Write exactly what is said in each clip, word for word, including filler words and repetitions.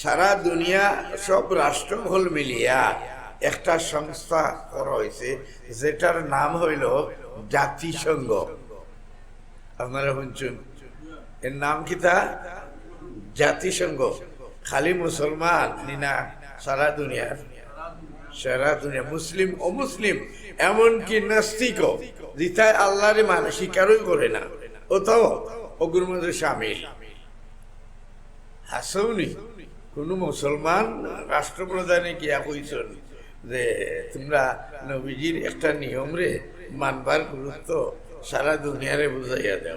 সারা দুনিয়া, সব রাষ্ট্র হল মিলিয়া একটা সংস্থা করা হয়েছে, যেটার নাম হইল জাতিসংঘ। আপনারা শুনছেন, এর নাম কিতা? জাতিসংঘ। খালি মুসলমান নি না, সারা দুনিয়ার, সারা দুনিয়া, মুসলিম অমুসলিম, এমনকি নাস্তিকও, যেটায় আল্লাহরে মানে, স্বীকারই করে না, ওটাও ওগুর মধ্যে সামিল। হাসাউনি, কোনো মুসলমান রাষ্ট্রপ্রধানে গিয়া কইছন যে, "তোমরা নবীজির একটা নিয়মরে মানবার গুরুত্ব সারা দুনিয়ারে বুঝাইয়া দাও"?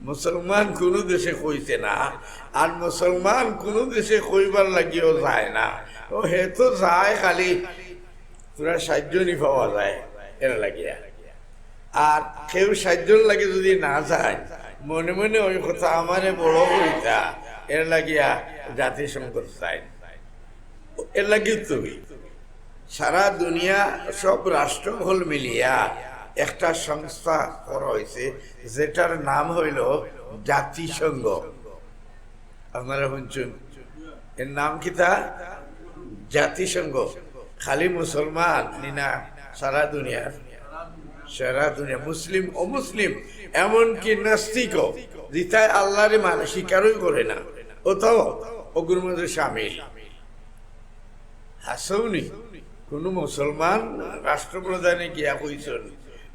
মুসলমান কোনো দেশে কইছে না, আর মুসলমান কোনো দেশে কইবার লাগিও যায় না। ও হে তো যায় খালি তোরা সাতজনই পাওয়া যায় এর লাগিয়া। আর কেউ সাতজন লাগি যদি না যায়, মনে মনে ওই কথা আমারে বড় কইতা, এর লাগিয়া জাতিসংঘ চাই। এর লাগি তো সারা দুনিয়া, সব রাষ্ট্র হল মিলিয়া একটা সংস্থা করা হয়েছে, যেটার নাম হইল জাতিসংঘ। আপনারা শুনছেন, এর নাম কিতা? জাতিসংঘ। খালি মুসলমান নি না, সারা দুনিয়ার, সারা দুনিয়া, মুসলিম অমুসলিম, এমনকি নাস্তিকও, যেটায় আল্লাহরে মানে, স্বীকারই করে না, ওটাও ওগুর মধ্যে সামিল। হাসাউনি, কোনো মুসলমান রাষ্ট্রপ্রধানে গিয়া কইছন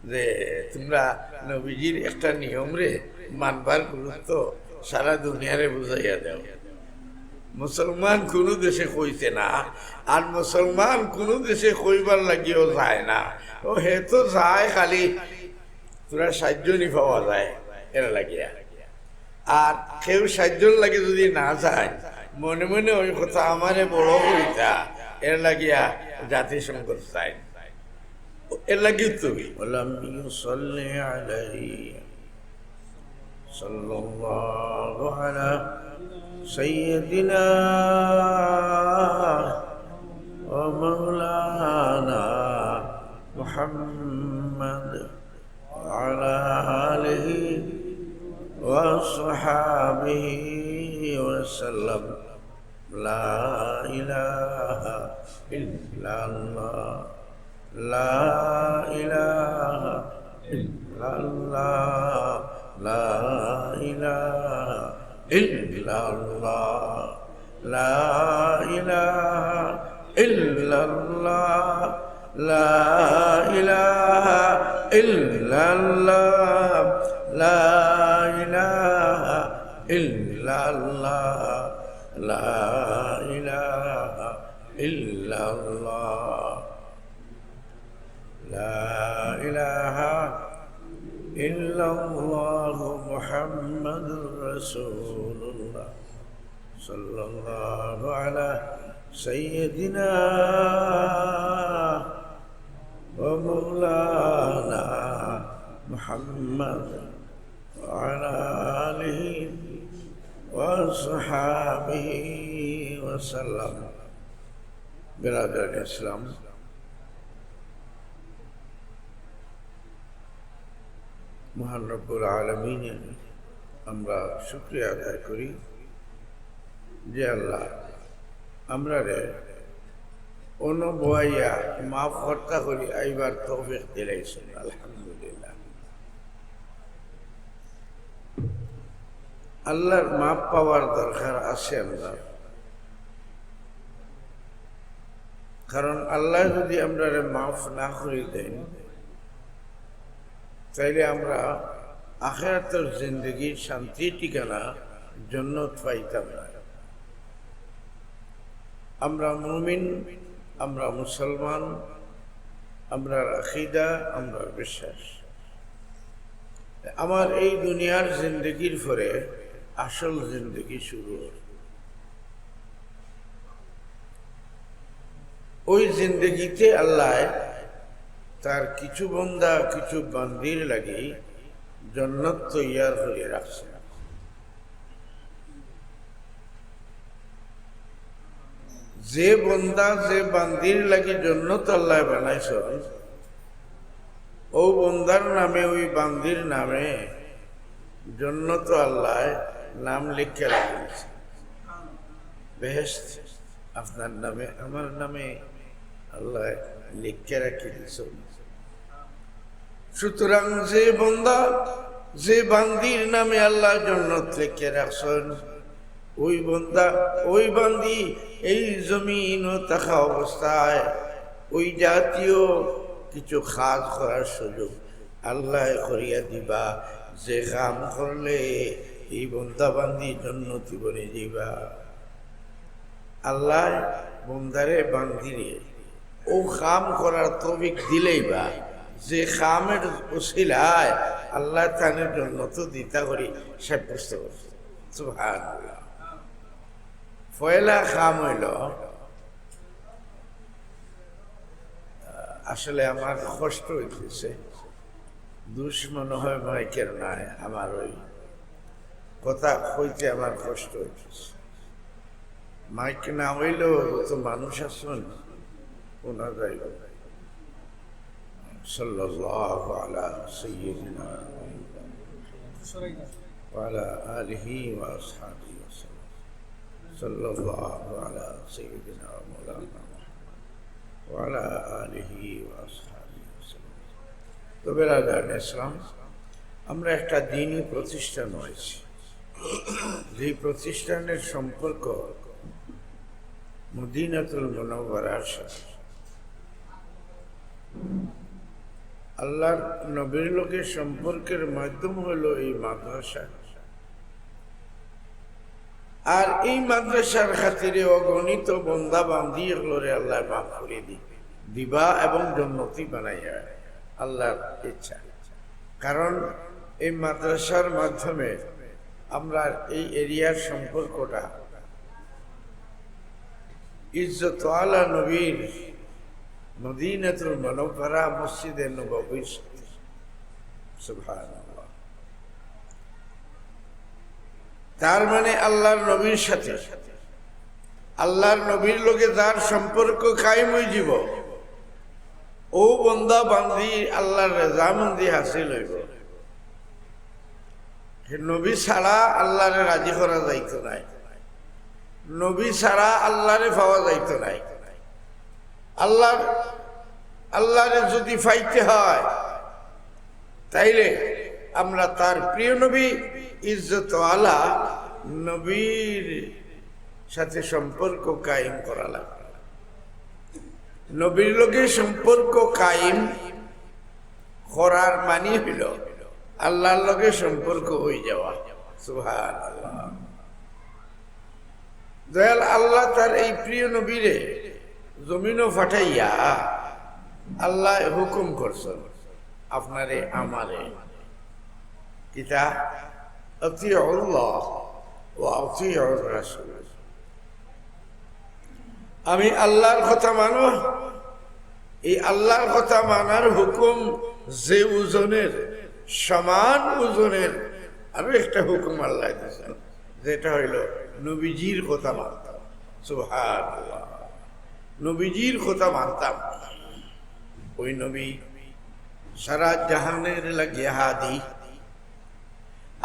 যে, "তোমরা নবীজির একটা নিয়মরে মানবার গুরুত্ব সারা দুনিয়ারে বুঝাইয়া দাও"? মুসলমান কোনো দেশে কইছে না, আর মুসলমান কোনো দেশে কইবার লাগিও যায় না। ও হে তো যায় খালি তোরা সাতজনই পাওয়া যায় এর লাগিয়া। আর কেউ সাতজন লাগি যদি না যায়, মনে মনে ওই কথা আমারে বড় কইতা, এর লাগিয়া জাতিসংঘ চাই। এর লাগি তো। ولم يصل عليه صلى الله على سيدنا ومولانا محمد وعلى آله وصحابه وسلم. لا إله إلا الله. لا إله إلا الله. لا إله إلا الله. لا إله إلا الله. لا إله إلا الله. لا إله إلا الله. لا إله إلا الله. لا إله إلا الله محمد رسول الله. صلى الله على سيدنا ومولانا محمد وعلى آله وصحابه وسلم. برادر الإسلام، মহান রব্বুল আলামিনের আমরা শুকরিয়া আদায় করি যে আল্লাহ আমরারে অনো বওয়াইয়া মাফ করতা করি আইবার তৌফিক দিলাইছইন। আলহামদুলিল্লাহ। আল্লাহর মাফ পাওয়ার দরকার আছে আমরার। কারণ আল্লায় যদি আমরারে মাফ না করি দেইন, তাইলে আমরা আখেরাতর জিন্দেগির শান্তির ঠিকানা জন্নত পাইতাম না। আমরা মুমিন, আমরা মুসলমান, আমরার আকিদা, আমরার বিশ্বাস। আমার এই দুনিয়ার জিন্দেগির পরে আসল জিন্দেগি শুরু অয়। ওই জিন্দেগিতে আল্লায় তার কিছু বন্দা, কিছু বান্দির লাগি জন্নত তৈয়ার করি রাখছে। যে বন্দা, যে বান্দির লাগি জন্নত আল্লায় বানাইছইন, ও বন্দার নামে, ওই বান্দির নামে জন্নত আল্লায় নাম লিখিয়া রাখছে। বেহেশত আপনার নামে, আমার নামে আল্লায় লেখিয়া রাখি দিছইন। সুতরাং যে বন্দা, যে বান্দির নামে আল্লায় জন্নত লেখিয়া রাখছইন, ওই বন্দা, ওই বান্দি এই জমিনো থাকা অবস্থায় ওই জাতীয় কিছু কাজ করার সুযোগ আল্লায় করিয়া দিবা, যে কাম করলে এই বন্দা বান্দি জন্নতি বনি যাইবা। আল্লায় বন্দারে বান্দিরে অউ কাম করার তৌফিক দিলাইবা, যে কামের উসিলায় আল্লায় তানে জন্নত দিতা করি সাব্যস্ত করছে। সুবহানাল্লাহ। পয়লা কাম অইলো, আসলে আমার কষ্ট অইতেছে, দুষ মনে হয় মাইকের নাই, আমার ওই কথা কইতে আমার কষ্ট অইতেছে। মাইক না অইলেও যত মানুষ আছইন, ওনা যাইব। সাল্লাল্লাহু আলা সাইয়্যিদিনা ওয়া আলা আলিহি ওয়া আসহাবিহি ওয়া সাল্লাম। সাল্লাল্লাহু আলা সাইয়্যিদিনা ওয়া মাওলানা মুহাম্মদ ওয়া আলা আলিহি ওয়া আসহাবিহি ওয়া সাল্লাম। তো বেরাদারানে ইসলাম, আমরা একটা দ্বীনি প্রতিষ্ঠান অইছি, যেই প্রতিষ্ঠানের সম্পর্ক মদিনাতুল মুনাওয়ারার সাথে। আল্লাহর নবীর লগে সম্পর্কের মাধ্যম হইল এই মাদ্রাসা। আর এই মাদ্রাসার খাতিরে অগণিত বন্দা বান্দি অকলরে আল্লায় মাফ করি দি-, দিবা এবং জন্নতি বানাইয়া আল্লাহর ইচ্ছা। কারণ এই মাদ্রাসার মাধ্যমে আমরা এই এরিয়ার সম্পর্কটা ইজ্জত আলা নবীর মদিনাতুল মুনাওয়ারা মসজিদে নববীর সাথে। সুবহানাল্লাহ। তার মানে আল্লাহর নবীর সাথে, আল্লাহর নবীর লগে যার সম্পর্ক কায়েম অইযিব, অউ বন্দা বান্দি আল্লাহর রেজামন্দি হাসিল অইব। নবী ছাড়া আল্লাহরে রাজি করা যাইতো নায়, নবী ছাড়া আল্লাহরে পাওয়া যাইতো নায়। আল্লাহর, আল্লাহরে যদি পাইতে হয়, তাইলে আমরা তার প্রিয় নবী, ইজ্জত আলা নবীর সাথে সম্পর্ক কায়েম করা লাগবে। নবীর লগে সম্পর্ক কায়েম করার মানি হইল আল্লাহর লগে সম্পর্ক অইযাওয়া। সুবহানাল্লাহ। দয়াল আল্লাহ তার এই প্রিয় নবীরে জমিনো পাঠাইয়া আল্লায় হুকুম করছইন, আপনারে আমারে, কিতা? আতিউল্লাহ ওয়া আতিউর রাসূল। আমি আল্লাহর কথা মানো, এই আল্লাহর কথা মানার হুকুম যে ওজনের, সমান ওজনের আরো একটা হুকুম আল্লায় দিছইন, যেটা হইল নবীজির কথা মানতাম। সুবহানাল্লাহ। নবীজির কথা মানতাম। ওই নবী সারা জাহানের লাগিয়া হাদি।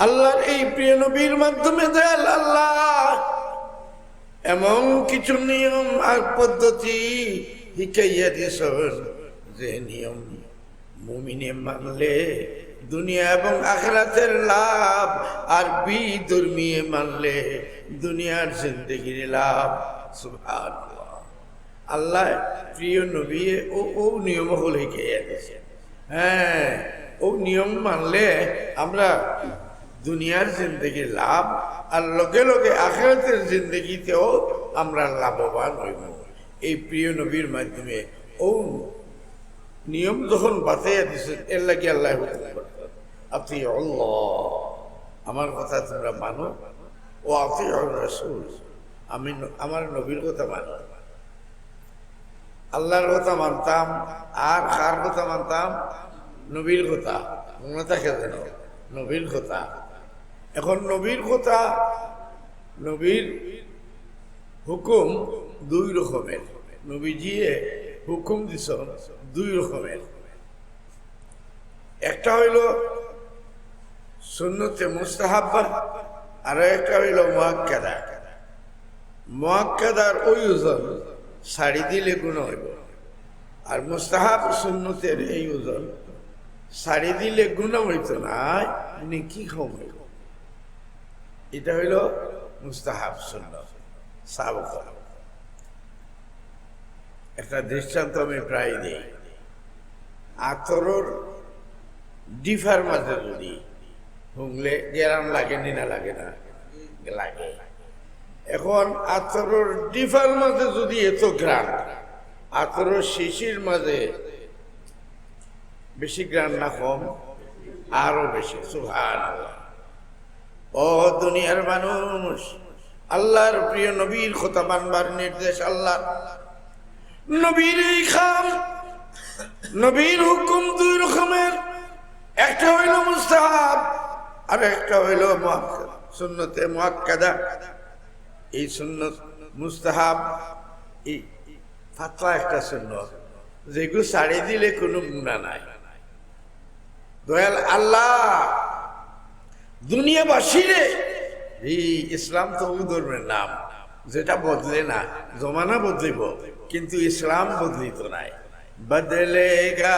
আল্লাহর এই প্রিয় নবীর মাধ্যমে দয়াল আল্লাহ এমন কিছু নিয়ম আর পদ্ধতি শিখাইয়া দিছইন, যে নিয়ম মুমিনে মানলে দুনিয়া এবং আখিরাতের লাভ, আর বিধর্মীয়ে মানলে দুনিয়ার জিন্দেগির লাভ। সুবহানাল্লাহ। আল্লায় প্রিয় নবীয়ে অউ, অউ নিয়ম অকল শিখাইয়া দিছইন। হ্যাঁ, অউ নিয়ম মানলে আমরা দুনিয়ার জিন্দেগির লাভ, আর লগে লগে আখিরাতের জিন্দেগিতেও আমরা লাভবান অইব। এই প্রিয় নবীর মাধ্যমে অউ নিয়ম যখন বাতাইয়া দিছইন, এর লাগি আল্লায় হুকুম করছইন, আতিউল্লাহ, আমার কথা তুমরা মানো, ওয়া আতিউর রাসূল, আমি ন-, আমার নবীর কথা মানো। আল্লাহর কথা মানতাম, আর কার কথা মানতাম? নবীর কথা। মনো থাকে যেন, নবীর কথা। এখন নবীর কথা, নবীর হুকুম দুই রকমের। নবীজিয়ে হুকুম দিছইন দুই রকমের। একটা হইল সুন্নতে মুস্তাহাব্বা, আর একটা হইল মুআক্কাদা। মুআক্কাদার ওই ওজন ছাড়ি দিলে গুনাহ অইবো, আর মুস্তাহাব সুন্নতের এই ওজন ছাড়ি দিলে গুনাহ অইতো নায়, নেকি কম অইবো। ইটা অইলো মুস্তাহাব সুন্নত সাবকা। একটা দৃষ্টান্ত আমি প্রায় দেই। আতরর ডিফার মাঝে যদি হুংলে গেরান লাগে নি না লাগে না? লাগে। এখন আতরর ডিফার মাঝে যদি এত ঘ্রাণ, আতরর শিশির মাঝে বেশি ঘ্রাণ না কম? আরো বেশি। সুবহানাল্লাহ। ও দুনিয়ার মানুষ, আল্লাহর প্রিয় নবীর কথা মানবার নির্দেশ আল্লাহর। নবীর এই কাম, নবীর হুকুম দুই রকমের, একটা অইলো মুস্তাহাব আর একটা অইলো মুআক্কাদা, সুন্নতে মুআক্কাদা। এই সুন্নত মুস্তাহাব, এই পাতলা একটা সুন্নত, যেগু ছাড়ি দিলে কুনু গুনাহ নাই। দয়াল আল্লাহ দুনিয়াবাসীরে, এই ইসলাম তো অউ ধর্মের নাম, যেটা বদলে না, জমানা বদলিবো, কিন্তু ইসলাম বদলিতো নায়। বদলেগা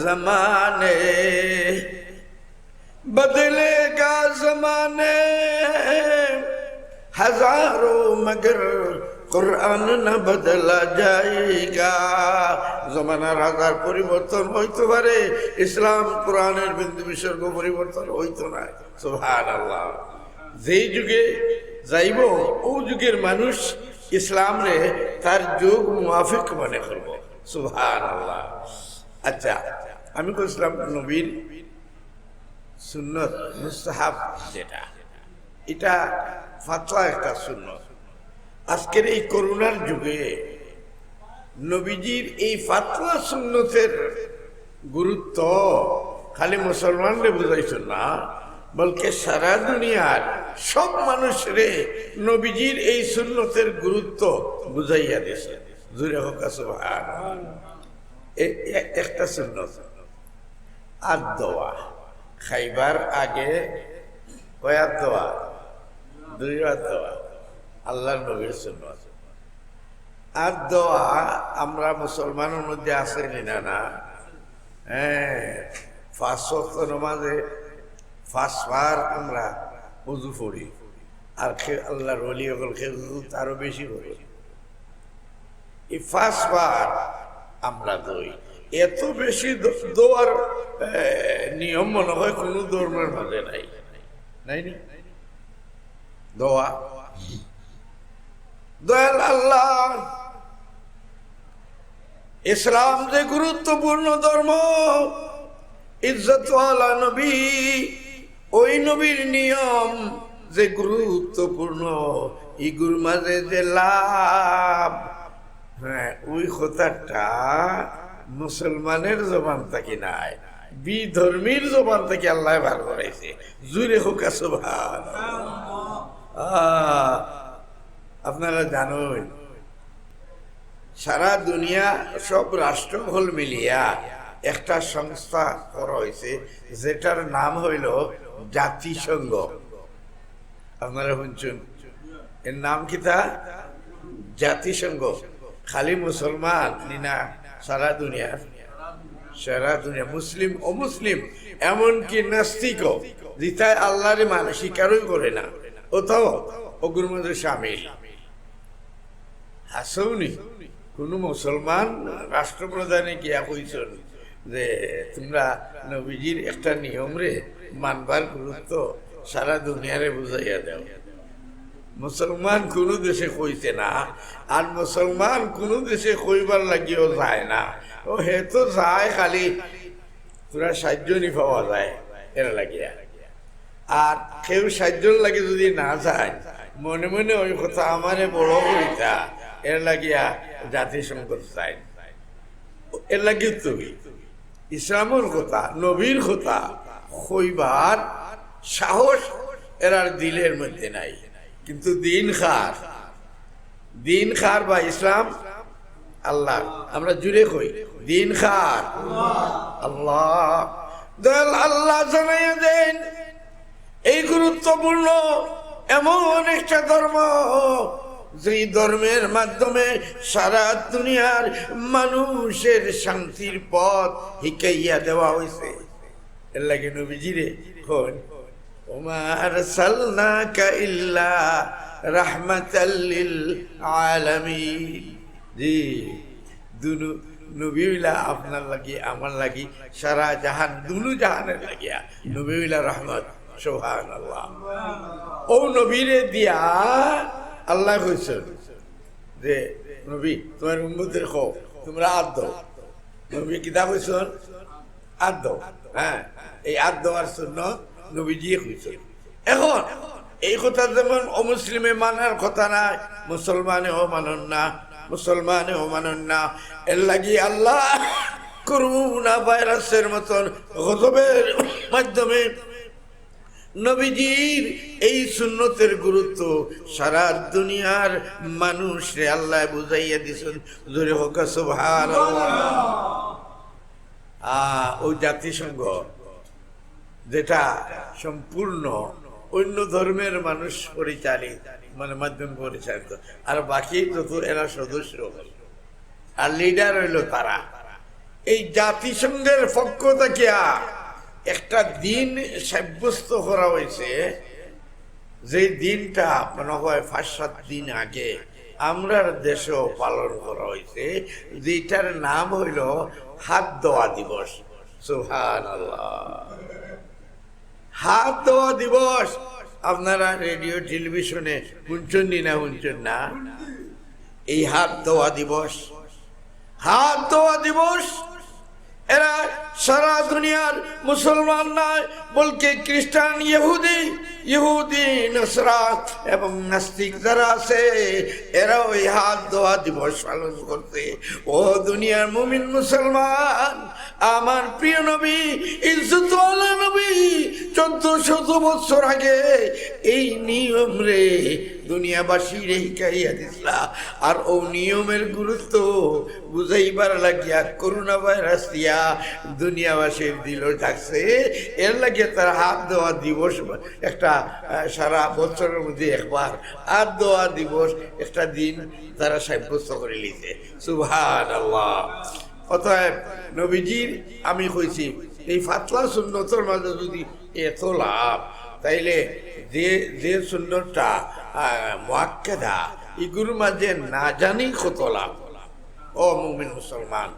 জমানে, বদলেগা জমানে হাজারো, মগর কোরআন না বদলা যায়েগা। জমানার হাজার পরিবর্তন অইতো পারে, ইসলাম কোরআনের বিন্দু বিসর্গ পরিবর্তন অইতো নায়। সুবহানাল্লাহ। যেই যুগে যাইবো, অউ যুগের মানুষ ইসলামরে তার যুগ মুআফিক মনে করবো। সুবহানাল্লাহ। আচ্ছা, আমি কইছিলাম নবীর সুন্নত মুস্তাহাব যেটা, ইটা পাতলা একটা সুন্নত। আজকের এই করোনার যুগে নবীজির এই পাতলা সুন্নতের গুরুত্ব খালি মুসলমানরে বুঝাইতো না, বলকে সারা দুনিয়ার সব মানুষরে নবীজির এই সুন্নতের গুরুত্ব বুঝাইয়া দিছে। জুরে কউক্কা সুবহান। এ-, এ-, একটা সুন্নত। আত ধোয়া। খাইবার আগে কয় আত ধোয়া? দুই আত ধোয়া। আল্লাহর নবীর সুন্নত। আত ধোয়া আমরা মুসলমানর মধ্যে আছে নি না? না। হ্যাঁ, পাঁচ ওয়াক্ত নামাজে পাঁচবার আমরা উযু পড়ি। আর কেউ আল্লাহর ওলি অকল কেউ উযু আরো বেশি পড়ে। এই পাঁচবার আমরা ধোই। এত বেশি ধো-, ধোয়ার, এ, নিয়ম মনে হয় কোনো ধর্মের মাঝে নাই। নাই নি? ধোয়া। দয়াল আল্লাহ, ইসলাম যে গুরুত্বপূর্ণ ধর্ম, ইজ্জতওয়ালা নবী, ওই নবীর নিয়ম যে গুরুত্বপূর্ণ, ইগুর মাঝে যে লাভ, হ্যাঁ, ওই কথাটা মুসলমানের জবান থাকি নায়, বিধর্মীর জবান থাকি আল্লাহ বার করাইছে। জুরে কউক্কা সুবহান। আহ, আপনারা জানেন, সারা দুনিয়া সব রাষ্ট্র অকল মিলিয়া একটা সংস্থা করা হয়েছে, যেটার নাম হইল জাতিসংঘ। আপনারা শুনছেন, এর নাম কিতা? জাতিসংঘ। খালি মুসলমান নি না, সারা দুনিয়া, সারা দুনিয়া মুসলিম, অমুসলিম, এমনকি নাস্তিকও, যেটায় আল্লাহরে মানে, স্বীকারই করে না, ওটাও ওগুর মধ্যে সামিল। হাসৌনি কোনো মুসলমান রাষ্ট্রপ্রধানে গিয়া কইছন যে, "তোমরা নবীজির একটা নিয়মরে মানবার গুরুত্ব সারা দুনিয়ারে বুঝাইয়া দাও"? মুসলমান কোনো দেশে কইছে না, আর মুসলমান কোনো দেশে কইবার লাগিও যায় না। ও হে তো যায় খালি, তোরা সাতজনই পাওয়া যায় এর লাগিয়া। আর কেউ সাতজন লাগি যদি না যায়, মনে মনে ওই কথা আমারে বড় করিতা, এর লাগিয়া জাতিসংঘ যায়। এর লাগি তো ইসলামর কথা, নবীর কথা কইবার সাহস এরার দিলের মধ্যে নাই। কিন্তু দিন কার, দিন কার বা ইসলাম আল্লাহ। আমরা জুরে কই, দিন কার? আল্লাহ। দয়াল আল্লাহ জানাইয়া দেন, এই গুরুত্বপূর্ণ এমন একটা ধর্ম, যেই ধর্মের মাধ্যমে সারা দুনিয়ার মানুষের শান্তির পথ হিকাইয়া দেওয়া হইছে। এর লাগি নবীজিরে কইন, "ওমা আরসালনাকা ইল্লা রাহমাতাল লিল আলামিন।" জি, দুনু নবী অইলা আপনার লাগি, আমার লাগি, সারা জাহান, দুনু জাহানের লাগিয়া নবী অইলা রহমত। সুবহানাল্লাহ। ও নবীরে দিয়া আল্লাহ কইছইন যে, "নবী, তুমার উম্মতরে কও, তুমরা আত দেও।" নবী কিতা কইছইন? আত দেও। হ্যাঁ, এই আত দেওয়ার সুন্নত নবীজিয়ে কইছইন। এখন এই কথা যেমন অমুসলিমে মানার কথা নায়, মুসলমানেও মানইন না, মুসলমানেও মানইন না। এর লাগি আল্লাহ করোনা ভাইরাসের মতন গজবের মাধ্যমে নবীজির এই সুন্নতের গুরুত্ব সারা দুনিয়ার মানুষরে আল্লাহ বুঝাইয়া দিছইন। জোরে কউক্কা সুবহানাল্লাহ। আ, ওই জাতিসংঘ যেটা সম্পূর্ণ অন্য ধর্মের মানুষ পরিচালিত, মানে মাধ্যম পরিচালিত, আর বাকি যত এরা সদস্য আর লিডার অইলো তারা। এই জাতিসংঘের পক্ষ থাকিয়া একটা দিন সাব্যস্ত করা হইছে, যে দিনটা মনে হয় পাঁচ সাত দিন আগে আমরার দেশেও পালন করা হইছে, যেটার নাম হইল হাত ধোয়া দিবস। সুবহানাল্লাহ। হাত ধোয়া দিবস। আপনারা রেডিও টেলিভিশনে হুনছইন নি না, হুনছইন না? এই হাত ধোয়া দিবস, হাত ধোয়া দিবস, এরা সারা দুনিয়ার মুসলমান নয়, বলকে খ্রিস্টান, ইহুদি, ইহুদি, নাসরা এবং নাস্তিক যারা আছে, এরাও এই হাত ধোয়া দিবস পালন করছে। ও দুনিয়ার মুমিন মুসলমান, আমার প্রিয় নবী, ইজ্জতওয়ালা নবী, চোদ্দ শত বছর আগে এই নিয়ম রে দুনিয়াবাসীরে হিকাইয়া দিছলা। আর ও নিয়মের গুরুত্ব বুঝাইবার লাগিয়া করোনা ভাইরাস দিয়া দুনিয়াবাসীর দিল ডাকছে। এর লাগিয়া তারা হাত ধোয়া দিবস একটা, আহ, সারা বছরের মধ্যে একবার হাত ধোয়া দিবস একটা দিন তারা সাব্যস্ত করে নিছে। সুবহানাল্লাহ। অতএব নবীজির আমি কইছি, এই পাতলা সুন্নতর মাঝে যদি এত লাভ, তাইলে যে, যে সুন্নতটা, আহ, মুআক্কাদা, ইগুর মাঝে না জানি কত লাভ। ও মুমিন মুসলমান,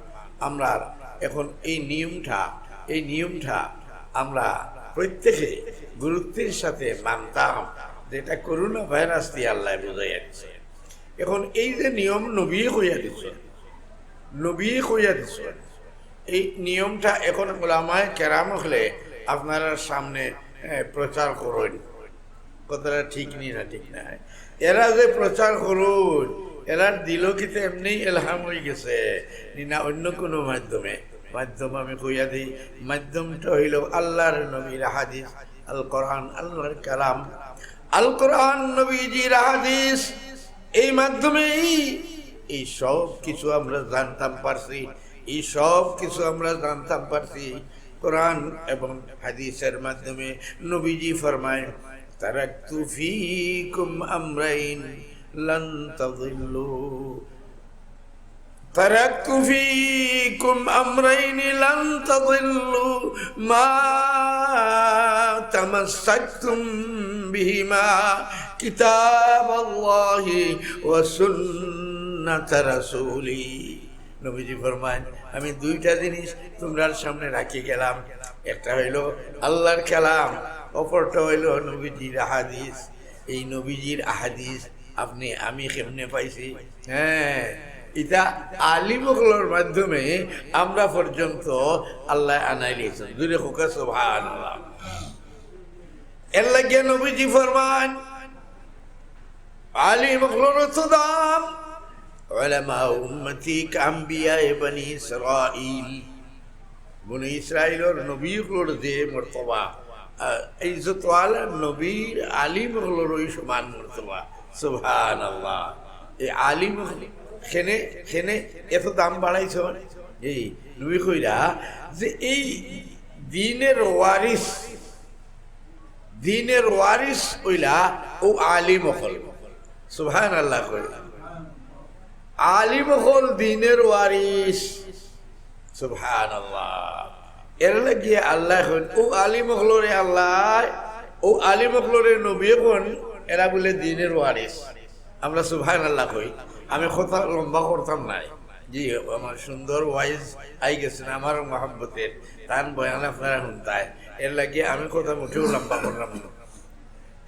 আমরা এখন এই নিয়মটা, এই নিয়মটা আমরা প্রত্যেকে গুরুত্বের সাথে মানতাম, যেটা করোনা ভাইরাস দিয়া আল্লাহ বুঝাইয়া দিছে। এখন এই যে নিয়ম নবী কইয়া দিছে, নবী কইয়া দিছে, এই নিয়মটা এখন ওলামায়ে কেরাম অকলে আপনারার সামনে, এ, প্রচার করইন। কথাটা ঠিক নি না, ঠিক না? এরা যে প্রচার করইন, এরার দিলো কিতা এমনি এলহাম হয়ে গেছে নি না অন্য কোনো মাধ্যমে? মাধ্যম আমি কইয়া দিই, মাধ্যমটা হইল আল্লাহর নবীর হাদিস, আল কোরআন, আল্লাহর কালাম। আল কোরআন, নবীজির হাদিস, এই মাধ্যমেই এই সব কিছু আমরা জানতাম পারছি, এই সব কিছু আমরা জানতাম পারছি কোরআন এবং হাদিসের মাধ্যমে। নবীজি ফরমায়, "তারাকতু ফীকুম আমরাইন লান তাদিল্লু।" تركت فيكم أمرين لن تضلوا ما تمسكتم بهما كتاب الله وسنة رسوله। নবীজি ফরমায়, "আমি দুইটা জিনিস তোমরার সামনে রাখি গেলাম, একটা হইল আল্লাহর কালাম, অপরটা হইল নবীজির হাদিস।" এই নবীজির হাদিস আপনি আমি কেমনে পাইছি? হ্যাঁ, ইটা আলিম অকলর মাধ্যমে আমরা পর্যন্ত আল্লাহ আনাইলিছইন। জোরে কউক্কা সুবহানাল্লাহ। এর লাগিয়া নবীজি ফরমান, আলিম অকলর তো দাম, উলামা উম্মতি কাম্বিয়া বনি ইসরাইল। বনি ইসরাইলর নবী অকলর যে মর্তবা, আহ, ইজ্জতওয়ালা নবীর আলিম অকলর ওই সমান মর্তবা। সুবহানাল্লাহ। এই আলিম অকল কেনে, কেনে এত দাম বাড়াইছইন? এই নবী কইরা যে এই দ্বীনের ওয়ারিস, দ্বীনের ওয়ারিস অইলা ও আলিম অকল। সুবহানাল্লাহ কই। আলিম অকল দ্বীনর ওয়ারিস। সুবহানাল্লাহ। এর লাগিয়া আল্লায় কইন, অউ আলিম অকলরে আল্লায়, অউ আলিম অকলরে নবীয়ে কইন, এরা বুলে দ্বীনর ওয়ারিস। আমরা সুবহানাল্লাহ কই। আমি কথা লম্বা করতাম নায়। জি, আমার সুন্দর ওয়াইজ আইগেছইন, আমার মহব্বতের, তান বয়ান আপনারা হুনতায়। এর লাগিয়া আমি কথা মুটেও লম্বা করলাম না।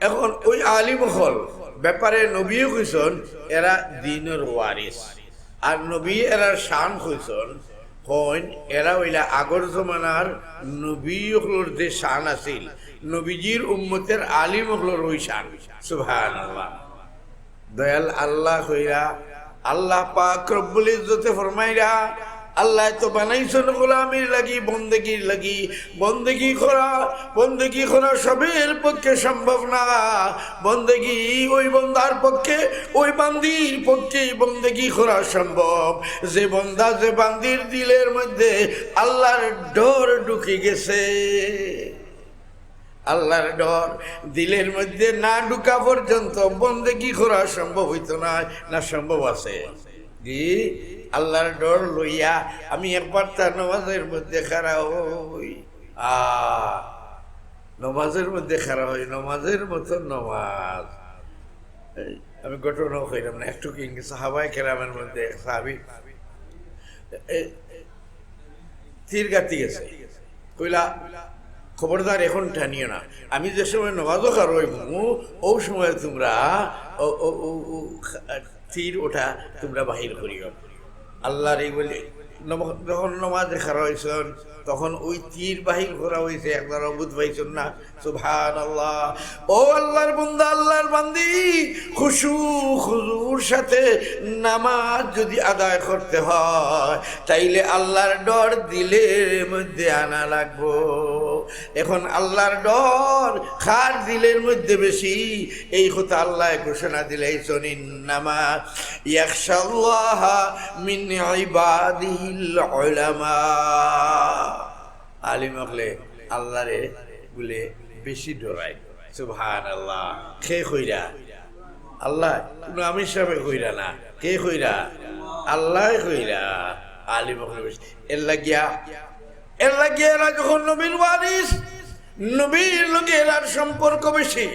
এখন অউ আলিম অকল ব্যাপারে নবীয়ে কইছইন, এরা দ্বীনর ওয়ারিস। আর নবীয়ে এরার শান কইছইন, কইন, এরা অইলা আগর জমানার নবী অকলর যে শান আছিল, নবীজির উম্মতের আলিম অকলর অউ শান। সুবহানাল্লাহ। দয়াল আল্লায় কইরা, আল্লাহ পাক রব্বুল ইজ্জতে ফরমাইরা, আল্লায় তো বানাইছইন গোলামির লাগি, বন্দেগির লাগি। বন্দেগি করা, বন্দেগি করা সবের পক্ষে সম্ভব না। বন্দেগি অউ বন্দার পক্ষে, অউ বান্দির পক্ষে বন্দেগি করা সম্ভব, যে বন্দা, যে বান্দির দিলর মধ্যে আল্লার ডর ঢুকি গেছে। আল্লার ডর দিলর মধ্যে না ঢুকা পর্যন্ত বন্দেগি করা সম্ভব অইতো নায়। না, সম্ভব আছে? জি, আল্লার ডর লইয়া আমি একবার তার নমাজর মধ্যে খাড়া অই, আ, নমাজর মধ্যে খাড়া অই, নমাজর মতো নমাজ। এই, আমি ঘটনা কইরাম না, একটু কিন সাহাবায়ে কেরামর মধ্যে এক সাহাবী, এ, তীর গাতি গেছে। কইলা, "খবরদার, এখন টানিও না। আমি যে সময় নমাজো খাড়া অইমু, অউ সময় তুমরা অউ, অউ, অউ, অউ, তীর অটা তুমরা বাহির করিও।" আল্লার এই ওলি নম-, যখন নমাজে খাড়া অইছইন, তখন অউ তীর বাহির করা অইছে, আপনারা বুঝ পাইছইন না? সুবহানাল্লাহ। ও আল্লার বন্দা, আল্লার বান্দি, খুশু খুজুর সাথে নামাজ যদি আদায় করতে হয়, তাইলে আল্লার ডর দিলর মধ্যে আনা লাগবো। এখন আল্লার ডর কার দিলর মধ্যে বেশি, এই কথা আল্লায় ঘোষণা দিলাইছইন, "ইন্নামা ইয়াখশাল্লাহা মিন ইবাদিহিল উলামা।" আলিম অকলে আল্লারে বুলে বেশি ডরাইন। সুবহানাল্লাহ। কে কইরা? আল্লায়। কুনু আমির সাবে কইরা না। কে কইরা? আল্লায় কইরা। আলিম অকলে বেশি। এর লাগিয়া, এর লাগিয়া এরা যখন নবীর ওয়ারিস, নবীর লগে এরার সম্পর্ক বেশি।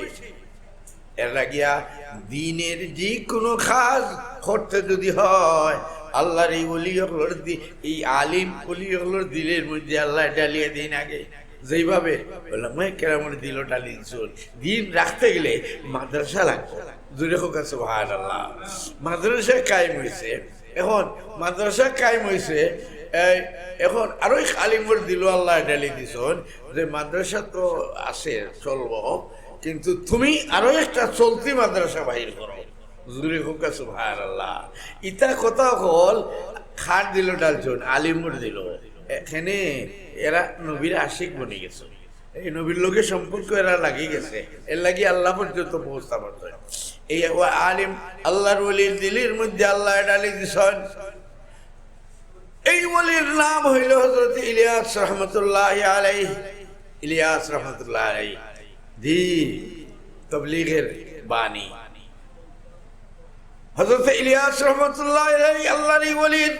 এর লাগিয়া দ্বীনর যে কুনু কাজ করতে যদি হয়, আল্লার এই ওলি অকলর দি-, এই আলিম ওলি অকলর দিলর মধ্যে আল্লায় ঢালিয়া দেইন আগে। যেইভাবে উলামায়ে কেরামর দিলো ঢালি দিছইন, দ্বীন রাখতে গেলে মাদ্রাসা লাগবো। জোরে কউক্কা সুবহানাল্লাহ। মাদ্রাসা কায়েম অইছে, এখন মাদ্রাসা কায়েম অইছে, এই, এখন আরো এক আলিমর দিলো আল্লায় ঢালি দিছইন যে মাদ্রাসা তো আছে, চলবো, কিন্তু তুমি আরো একটা চলতি মাদ্রাসা বাহির করো। জোরে কউক্কা সুবহানাল্লাহ। ইতা কথা অকল কার দিলো ঢালছইন? আলিমর দিলো। এখানে এরা নবীর আশিক বনি গেছে। এই নবীর লগে সম্পর্ক এরা লাগি গেছে, এর লাগি আল্লাহ পর্যন্ত পৌঁছতা পারছে। এই ও আলিম আল্লাহর ওলির দিলর মধ্যে আল্লায় ঢালি দিছইন। এই ওলির নাম অইলো হযরত ইলিয়াস রহমতুল্লাহি আলাইহি। ইলিয়াস রহমতুল্লাহি আলাইহি, জি, তবলিগের বাণী। হযরত ইলিয়াস রহমতুল্লাহ আলাইহি আল্লাহর এই ওলির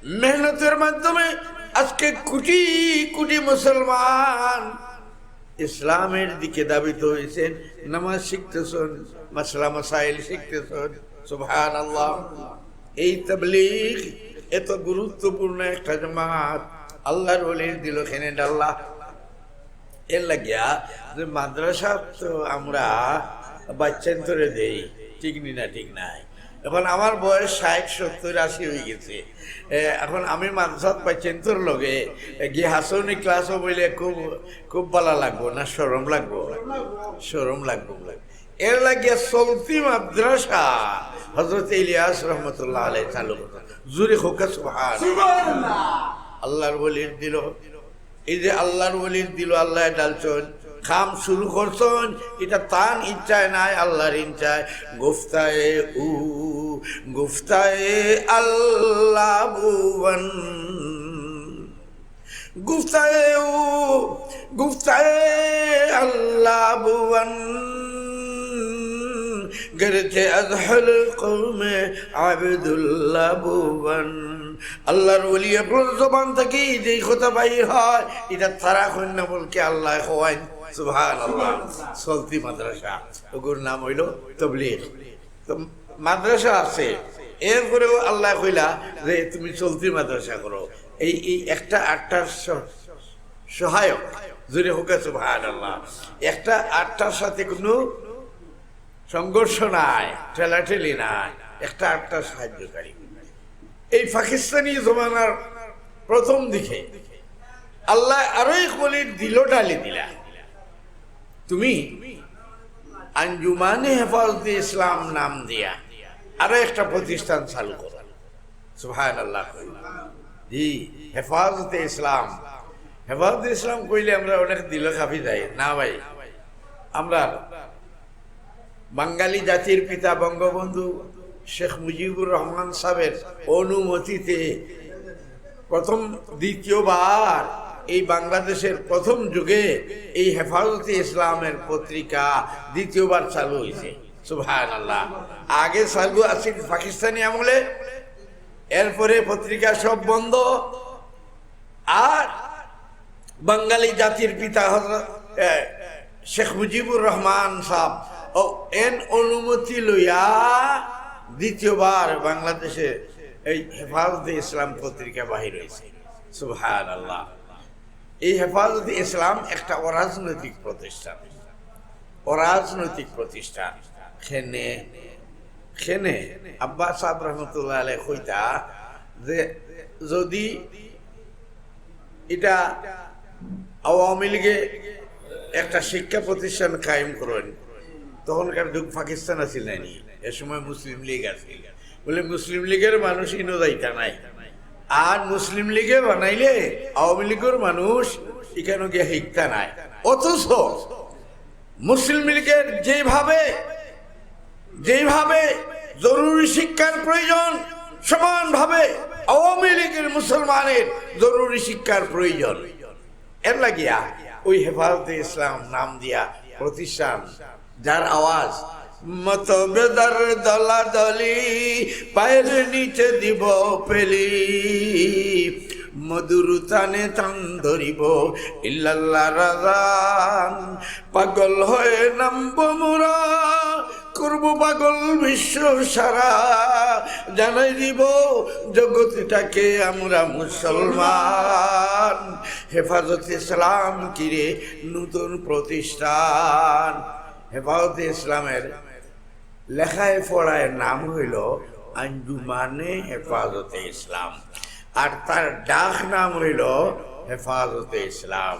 মেহনতের মাধ্যমে আজকে কোটি কোটি মুসলমান ইসলামের দিকে ধাবিত অইছইন, নামাজ শিখতেছইন, মাসলা মাসাইল শিখতেছইন। সুবহানাল্লাহ। এই তবলিগ এত গুরুত্বপূর্ণ একটা জামাত, আল্লাহর ওলির দিলো কেনে ঢাললা। এর লাগিয়া যে মাদ্রাসা তো আমরা বাচ্চাইন্তরে দেই, ঠিক নি না? ঠিক নায়? এখন আমার বয়স ষাইট, সত্তইর, আশি অইগেছে। এ, এখন আমি মাদ্রাসাত বাচ্চাইন্তর লগে গিয়া হাছাউনি ক্লাসো বইলে খুব, খুব ভালা লাগবো না শরম লাগবো? শরম লাগবো। এর লাগিয়া চলতি মাদ্রাসা হযরত ইলিয়াস রহমতুল্লাহ আলাইহি চালু করছইন। জোরে কউক্কা সুবহান। আল্লাহর ওলির দিলো এই যে আল্লাহর ওলির দিলো আল্লায় ঢালছইন, কাম শুরু করছইন, ইটা তান ইচ্ছায় নায়, আল্লাহর ইচ্ছায়। গুফতায়ে উ, গুফতায়ে আল্লাহ বুয়ান, গুফতায়ে উ, গুফতায়ে আল্লাহ বুয়ান, গেরচে আজ হল কৌমে আবদুল্লাহ ভুবন। আল্লাহর ওলি অকলর জবান থাকি যেই কথা বাইর হয়, ইটা তারা কইন না, বলকে আল্লায় কওয়াইন। সুবহানাল্লাহ। চলতি মাদ্রাসা, ওগুর নাম অইলো তবলিগ। তো মাদ্রাসা আছে, এরপরেও আল্লায় কইলা যে তুমি চলতি মাদ্রাসা করো। এই, এই একটা আরটার স-, সহায়ক, জোরে কউক্কা সুবহানাল্লাহ। একটা আরটার সাথে কুনু সংঘর্ষ নাই, ঠেলাঠেলি নাই, একটা আরটার সাহায্যকারী। এই পাকিস্তানি জমানার প্রথম দিকে আল্লায় আরো এক ওলির দিলো ঢালি দিলা, তুমি আঞ্জুমানে হেফাজতে ইসলাম নাম দিয়া আরো একটা প্রতিষ্ঠান চালু করো। সুবহানাল্লাহ। জি, হেফাজতে ইসলাম। হেফাজতে ইসলাম কইলে আমরা অনেক দিলো কাঁপি যাই না ভাই। আমরা বাঙালি জাতির পিতা বঙ্গবন্ধু শেখ মুজিবুর রহমান সাহেবের অনুমতিতে প্রথম, দ্বিতীয়বার এই বাংলাদেশের প্রথম যুগে এই হেফাজতে ইসলামের পত্রিকা দ্বিতীয়বার চালু হইছে। সুবহানাল্লাহ। আগে চালু আছিল পাকিস্তানি আমলে, এরপরে পত্রিকা সব বন্ধ। আর বাঙালি জাতির পিতা হযরত, এ, শেখ মুজিবুর রহমান সাহেব ও এন অনুমতি লইয়া দ্বিতীয়বার বাংলাদেশে এই হেফাজতে ইসলাম পত্রিকা বাহির হইছে। সুবহানাল্লাহ। এই হেফাজতে ইসলাম একটা অরাজনৈতিক প্রতিষ্ঠান, অরাজনৈতিক প্রতিষ্ঠান। খেনে, খেনে আব্বাস সাহেব রহমতুল্লাহ আলাইহি কইতা যে যদি ইটা আওয়ামী লীগে একটা শিক্ষা প্রতিষ্ঠান কায়েম করইন, তখনকার যুগ পাকিস্তান আছিল নানি, এ সময় মুসলিম লীগ আছিল। বলে, মুসলিম লীগের মানুষ ইনো যাইতা নায়, আর মুসলিম লীগে বানাইলে আওয়ামী লীগের মানুষ ইখানো গিয়া হিকতা নায়। অথচ মুসলিম লীগের যেভাবে, যেভাবে জরুরি শিক্ষার প্রয়োজন, সমানভাবে আওয়ামী লীগের মুসলমানের জরুরি শিক্ষার প্রয়োজন। এর লাগিয়া ওই হেফাজতে ইসলাম নাম দিয়া প্রতিষ্ঠান, যার আওয়াজ মতভেদর দলাদলি, পায়ের নিচে দিব পেলি, মধুর তানে তান ধরিব, ইল্লাল্লাহ রাজান। পাগল হয়ে নামব মোরা, করব পাগল বিশ্ব সারা, জানাই দিব জগৎটাকে আমরা মুসলমান। হেফাজতে ইসলাম কিরে নতুন প্রতিষ্ঠান। হেফাজতে ইসলামের লেখায় পড়ায় নাম হইল আঞ্জুমানে হেফাজতে ইসলাম, আর তার ডাক নাম হইল হেফাজতে ইসলাম।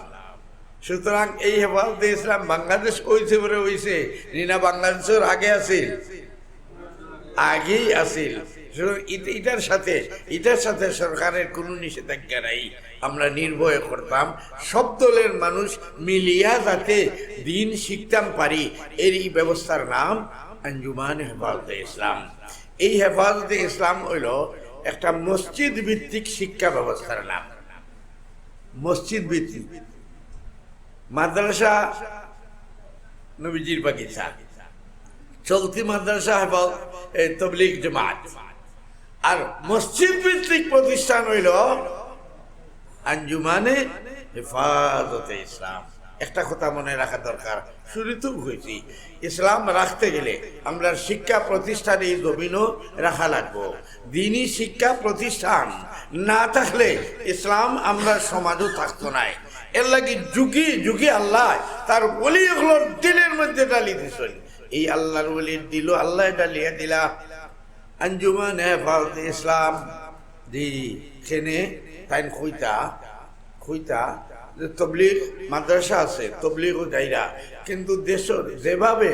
সুতরাং এই হেফাজতে ইসলাম বাংলাদেশ অইছে পরে অইছে, নি না বাংলাদেশের আগে আছিল, আগেই আছিল। সুতরাং ইত-, ইটার সাথে, ইটার সাথে সরকারের কোনো নিষেধাজ্ঞা নাই। আমরা নির্ভয়ে করতাম, সব দলের মানুষ মিলিয়া যাতে দিন শিখতাম পারি, এর এই ব্যবস্থার নাম আঞ্জুমান হেফাজতে ইসলাম। এই হেফাজতে ইসলাম হইল একটা মসজিদ ভিত্তিক শিক্ষা ব্যবস্থার নাম। মসজিদ ভিত্তিক। মাদ্রাসা নবীজির বাগিচা, চলতি মাদ্রাসা হেফাজ-, এ, তবলিগ জমাত, আর মসজিদ ভিত্তিক প্রতিষ্ঠান হইল আঞ্জুমানে হেফাজতে ইসলাম। একটা কথা মনে রাখা দরকার, শুরুতেও কইছি, ইসলাম রাখতে গেলে আমরা শিক্ষা প্রতিষ্ঠান এই জমিনও রাখা লাগবো। দিনী শিক্ষা প্রতিষ্ঠান না থাকলে ইসলাম আমরা সমাজও থাকতো নায়। এর লাগি যুগে যুগে আল্লাহ তার ওলি অকলর দিলের মধ্যে ঢালি দিছইন। এই আল্লাহর ওলির দিলও আল্লাহ ঢালিয়া দিলা আঞ্জুমান হেফাজতে ইসলাম। জি, খেনে তাইন কইতা, কইতা যে তবলিগ মাদ্রাসা আছে, তবলিগও যাইরা, কিন্তু দেশর যেভাবে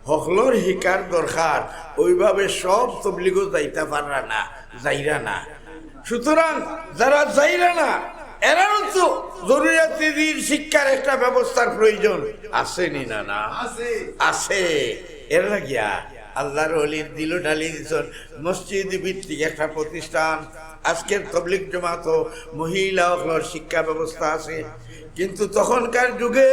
হকলর হিকার দরকার, ওইভাবে সব তবলিগও যাইতা পাররা না, যাইরা না। সুতরাং যারা যাইরা না, এরারও তো জরুরিয়াতে দিন শিক্ষার একটা ব্যবস্থার প্রয়োজন আছে নি না? না আছে। আছে। এর লাগিয়া আল্লাহর ওলির দিলও ঢালি দিছইন মসজিদ ভিত্তিক একটা প্রতিষ্ঠান। আজকের তবলিগ জমাতও মহিলা অকলর শিক্ষা ব্যবস্থা আছে, কিন্তু তখনকার যুগে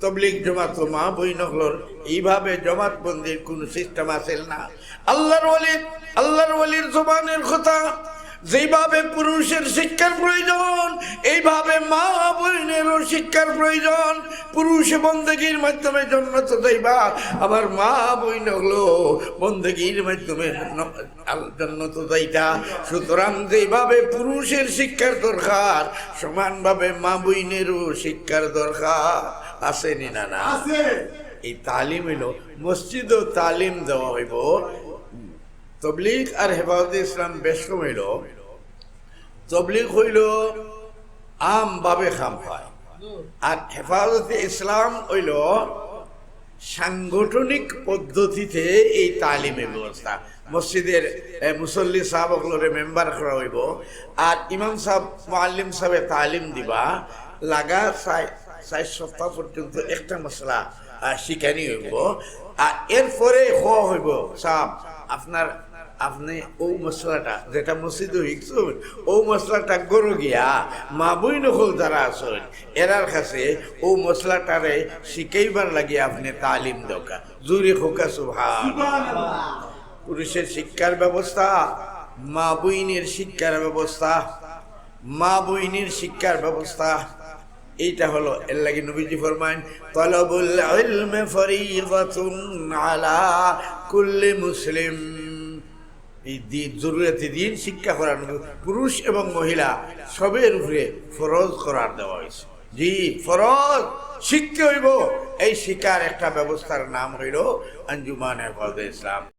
তবলিগ জমাত ও মা বইন অকলর এইভাবে জমাতবন্দির কুনু সিস্টেম আছিল না। আল্লাহর ওলির, আল্লাহর ওলির জবানের কথা, যেইভাবে পুরুষের শিক্ষার প্রয়োজন, এইভাবে মা বইনেরও শিক্ষার প্রয়োজন। পুরুষে বন্দেগীর মাধ্যমে জন্নতো যাইবা, আবার মা বইন অকলো বন্দেগীর মাধ্যমে ন-, আল-, জন্নতো যাইতা। সুতরাং যেইভাবে পুরুষের শিক্ষার দরকার, সমানভাবে মা বইনেরও শিক্ষার দরকার। আছে নি না, না? আছে। এই তালিম অইলো, মসজিদও তালিম দেওয়া অইবো। তবলিগ আর হেফাজতে ইসলাম বেশ কম অইলো। তবলিগ অইলো আমভাবে খাম পায়, আর হেফাজতে ইসলাম অইলো সাংগঠনিক পদ্ধতিতে এই তালিমের ব্যবস্থা। মসজিদের, এ, মুসল্লি সাব অকলরে মেম্বার করা অইবো, আর ইমাম সাব, মুআল্লিম সাবে তালিম দিবা, লাগা চাই-, চাইর সপ্তাহ পর্যন্ত একটা মাসলা, আহ, শিখানি অইবো। আর এরপরে কওয়া অইবো, "সাব, আপনার, আপনে অউ মাসলাটা যেটা মসজিদো শিখছইন, অউ মাসলাটা ঘরো গিয়া মা বইন অকল যারা আছইন, এরার কাছে অউ মাসলাটারে শিখাইবার লাগি আপনে তালিম দেউক্কা।" জোরে কউক্কা সুবহান। সুবহানাল্লাহ। পুরুষের শিক্ষার ব্যবস্থা, মা বইনের শিক্ষার ব্যবস্থা, মা বইনের শিক্ষার ব্যবস্থা, এইটা হলো, এর লাগি নবীজি ফরমাইন, "তলবুল ইলমি ফরিদাতুন আলা কুল্লি মুসলিম।" এই দিন, জরুরিয়াতে দিন শিক্ষা করার পুরুষ এবং মহিলা সবের উপরে ফরজ করার দেওয়া অইছে। জি, ফরজ, শিখতে অইবো। এই শিক্ষার একটা ব্যবস্থার নাম অইলো আঞ্জুমানে হেফাজতে ইসলাম।